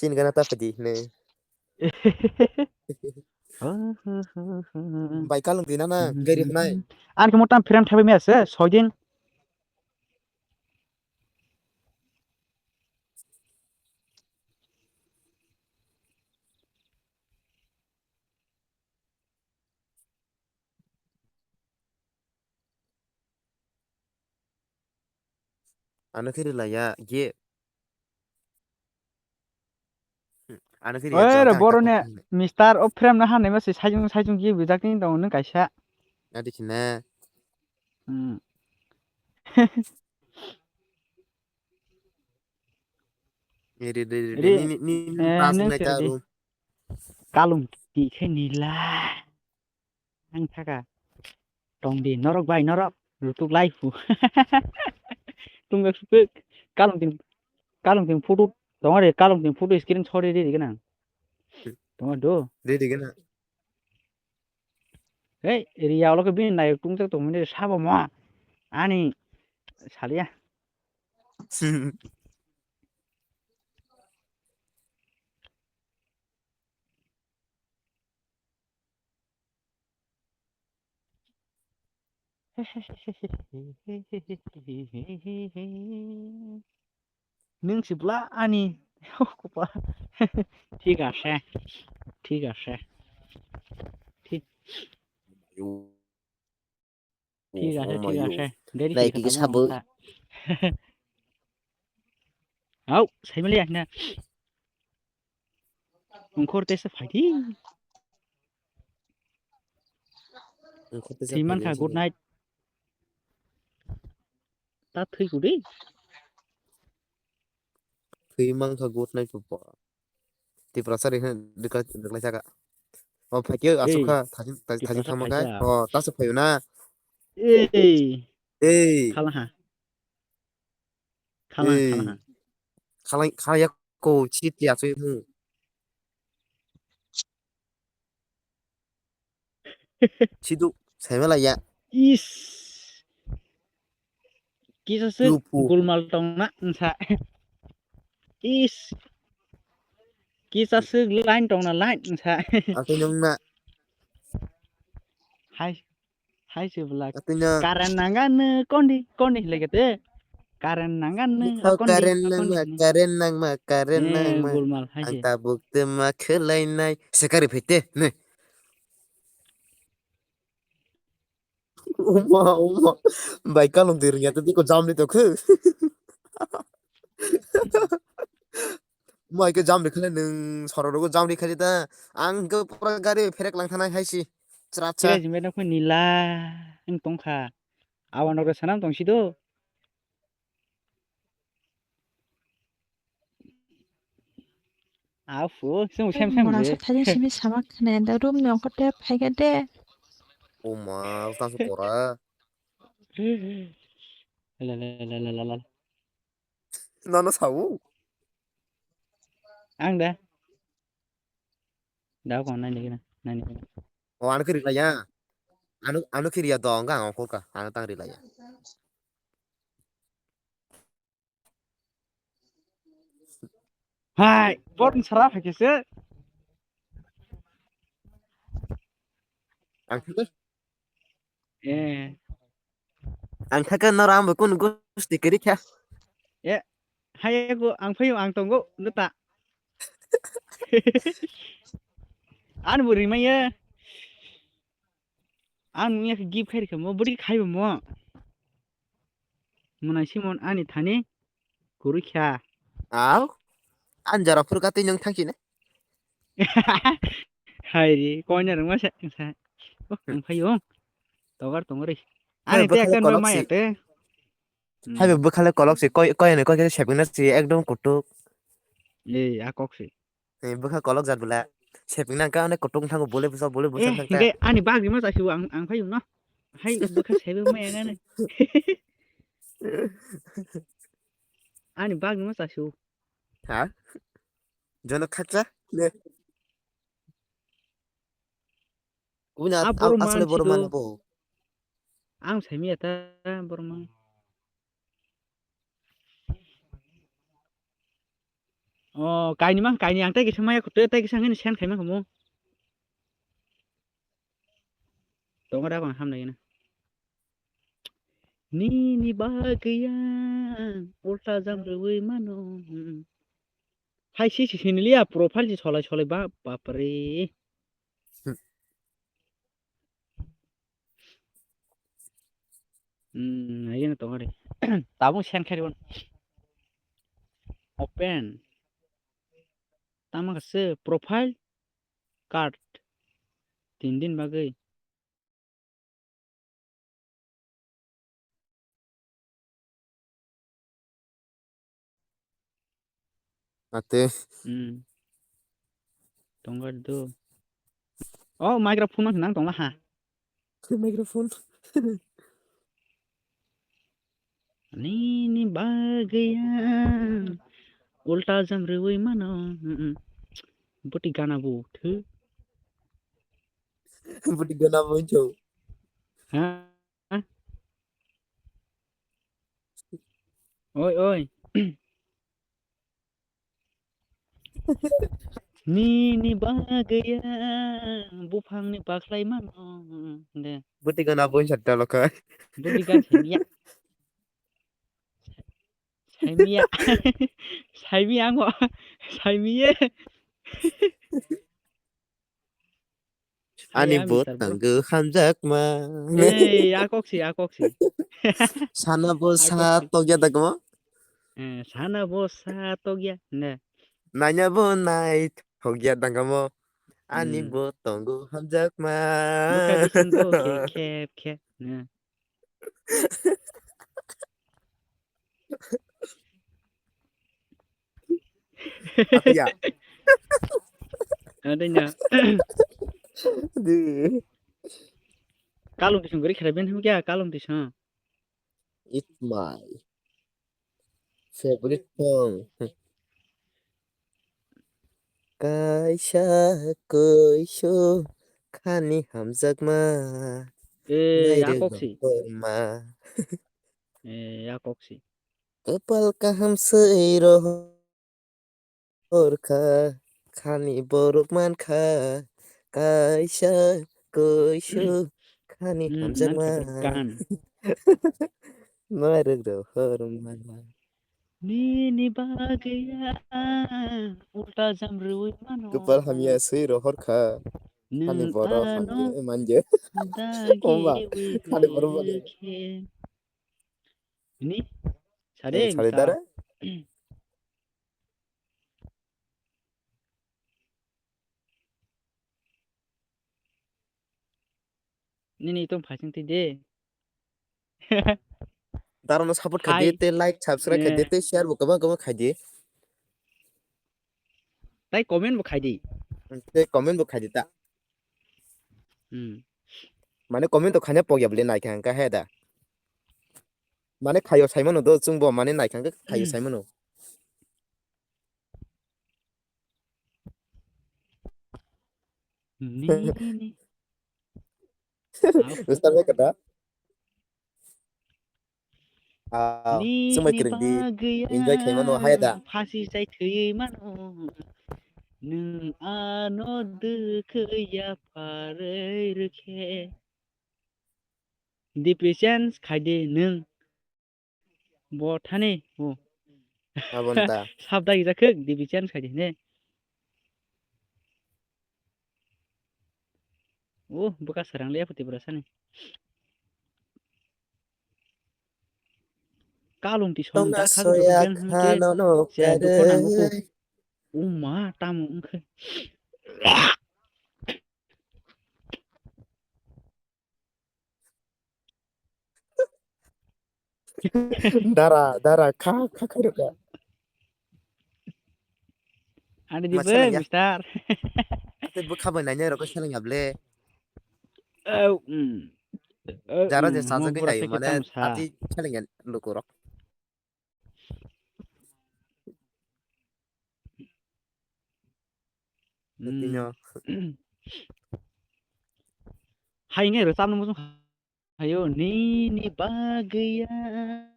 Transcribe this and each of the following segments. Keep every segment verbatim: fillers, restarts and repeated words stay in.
Tin gana ta padi ne. Bai kalung dina na gari hnai. Ani khe motam frame thabai maya se soi din. Ano khe rwlaiya, ye. Hmm, ano khe rwya, Oy, jwng re, kha boro ta ne, khe. Mister o frame no hanai ma se, sajung, sajung ye bijak ni dong nung kaisa. Adi khina. Hmm. Re, re, re, re, Re, ni, ni, ni, eh, pas nung nai se ta re. Ru. Kalung ti khe nila. Ang thaka. Tong di, norok bai, norok. Rutuk lai hu. Tung bek suk. Kalung tin, kalung tin photo. Tong re, kalung tin photo screen shot re, re, re, gana. Tong do. Re, re, gana. Hei, ria ulo ke bini nayok tungchak tongmani sabo mo. Ani salia. Nwng si bwla ani kopa. Thik ase. Thik ase. Thik, thik ase, thik ase. Deri Nai kisa kisa tamo bo. Hau, saimali ya na. Ungkhor tesa phaidi. Ungkhor tesa Thwi mankha, phaidi good night. Ta thwi ku de. Thwi mankha, good night, papa. Tiprasa rikha, rikha, rikha saka. O, phaikhe asuk Ei, kha, thajin, thajin, thajin Tiprasa thangma khai. Phaikha. O, taso phayo na. Ei. Ei. Khala ha. Khala, Ei. Khala ha. Khala, khala ya ko, chit ya so mu. Sidu, saimala ya. Is. Kisa se Lupu. Gulmal tongna, nsa. Is. Kisa se line tongna, line, nsa. Atwi nung na. Hai. Hai se bwla. Atwino. Current nanga no kondi, kondi hinlai kete. Current nanga no Bukha kondi, current nangma, kondi. Current nangma, current Eh, nangma. Gulmal hai Ang se. Tabuk tuma khwlainai. Sekari phete, ne. Uma, uma. Bai kalung diri ya, tadi ko jam ni to khu. Uma ke jam ni khale nung sorok rogo jam ni khale ta. Ang ke pura gari pherek lang thanai hai si. Chra cha. Kira jimbe na khoi nila. Ang tongkha. Awan rogo sanam tong si do. Afu, sung sem sem Mona je. Sa thajin simi sama khne da room ni ongkor te phai ga de. Uma, ta su kora. La la la la la la. Nono sawu. Ang da. Da ko nai ni na, nai ni. O ano kiri la ya. Ano, ano kiri ya dong ga ongkor ka. Ano tang ri la ya. Hai, bot sara phai khe se. Ang thaka. Eh. Ang thaka no ram bo kun gusti kiri kha. Eh, hai ko ang phayo ang tongo no ta. An bo rimaya. Ang nungya khe gift khai rikha mo, bwrwi khai bo mo. Mwnai Simon ani thani kwrwi kha. Au? An jora phuru ka twi nwng thang sini. Hai ri, koina rwma sa, sa. Oh, ang phaio. Togar tongori. Hai, ani te bwkhale ekta kolok maya si. Te. Hmm. Hai, bwkhale kolok si, koi, koi ani koi khe sepingna si, ekdom kutuk. Ei, a kok si. Ni bwkha kolok jat bwla. Seping nang ka, onek kutung thango, bole bwsa, bole bwsa Eh, thang ta. Hingke ani bagri ma chasibo ang, ang phai no. Hai bwkha sebe ma yang ani. Ani bagri ma chasibo. Ha? Jono khakcha? Ne. Kubuni a, a, boro asle man boro sido. Man bo. Ang saimi ata boro man. O, kaini mang, kaini ang tei kisa maya kutu, tei kisa hini sen khaima kamo. Tongo da bang hamna gina. Nini bagwi ang ulta jam rwui mano. Hmm. Hai si si siniliya profile si solai solai ba, bapre. Hmm. Hmm, ayana tongo de. Tabung sen khairibon. Open. Tama kase profile card. Tin din bagwi. Ate. Hmm. Tonggar do. Oh, microphone nang tongla ha. Microphone. Nini bagwi ang ulta jam rwui mano. Mm-mm. Boti gana bo thu. Boti gana bo cho. Ha? Oi, oi. Nini bagwi ang buphangni bakhlai mano. De. Boti gana bo sa dalo kha. Boti gan saimiya. Saimiya. Saimiya ango. Saimiye. Ani bo tango hamjakma. Ei, a kok si, a kok si. Sana bo sa tokya dagmo. Eh, sana bo sa tokya, ne. Nanya bo nai thokya dagmo. Ani bo tango hamjakma. Buka bising bo khe, khe, khe, ne. Atiya. Adanya. Di. Kalung tisung gori khara ben hum kya kalung tisung. It's my favorite song. Kaisa koisu khani hamjakma. Eh, ya kok si. Eh, ya kok si. Kapal kaham swi rohor kha, khani borok man kha, kaisa koisu khani hamjakma. Narwk rohor man. Nini bagwi ang ulta jam rwui mano. Kapal hamya swi rohor kha. Khani borok hamya manje. Oma, khani borok manje. Ini? Sade, sade dara? Nini itum phasing twi de. Darono support khai di, te like, subscribe khai di, te share bo kwbang kwbang khai di. Tai comment bo khai di. Te comment bo khai di ta. Hmm. Mane comment to khaina pokya bole naikha hwnka he da. Mane khayo saimano do chwngbo mane naikha hwnka khayo saimano. Ni, ni, ni. Ustad bai kata. Ah, ni, chwngbai ni kwrwng di. Enjoy khaimano haya da. Phasi chai thwi mano. Nwng ano dwkhwi ya pharwi rwkhe. Depression khaidi nwng. Bo thani, o. Abo nta. Sabda gija khuk, dibi chance khai di, ne? O, buka sarang le, phuti bura sani. Kalung ti song da khak soya khano no. Uma, tamo, ungkhe. Dara, dara, kha, kha, kha, kha. Ani di be, mister. Ate bwkha bai nainai rok seleng able. Oh, mm. Jara je sajagwi nayo mane ati seleng lukurok. Tino. Hai nge rwchapno muchung hayo nini bagwi ang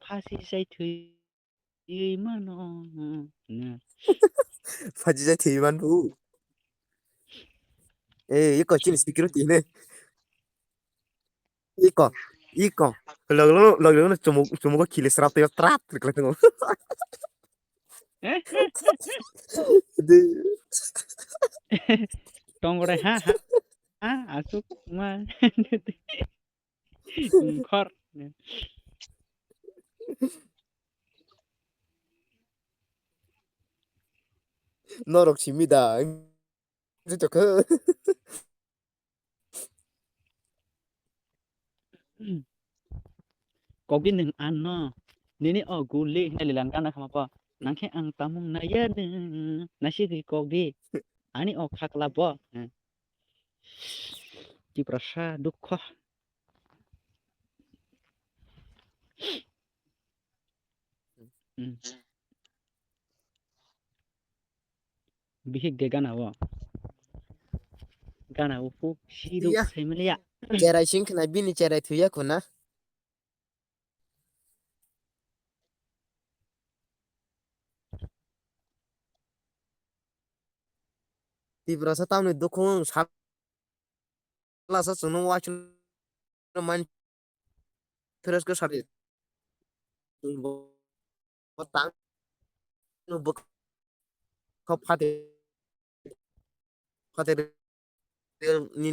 phasi sai thwi. Ui mano. Na. Phaji jai thwi man bu. Eh, iko chini security ne. Iko, iko. Log log log log chumuk chumuk khili srap twi trap twi khlai tongo. De. Tongore ha ha. Ha asuk ma. Khor. Norok simi da. Joto khe. Kokdi nwng ano. Nini o guli hinai lilan gana khama po. Nangkhe ang tamung naya nwng. Nasi gwi kokdi. Ani o khakla bo. Hmm. Tiprasa dukho. Hmm. Bihik de gana o. Gana o pu siru Iya. Familia. Cherai sing khna bini cherai thuya khuna. Tiprasa tamni dukhung sak lasa chwngno uaisukno man fresh khe sadi. Bo tang no bwkha phate phate ni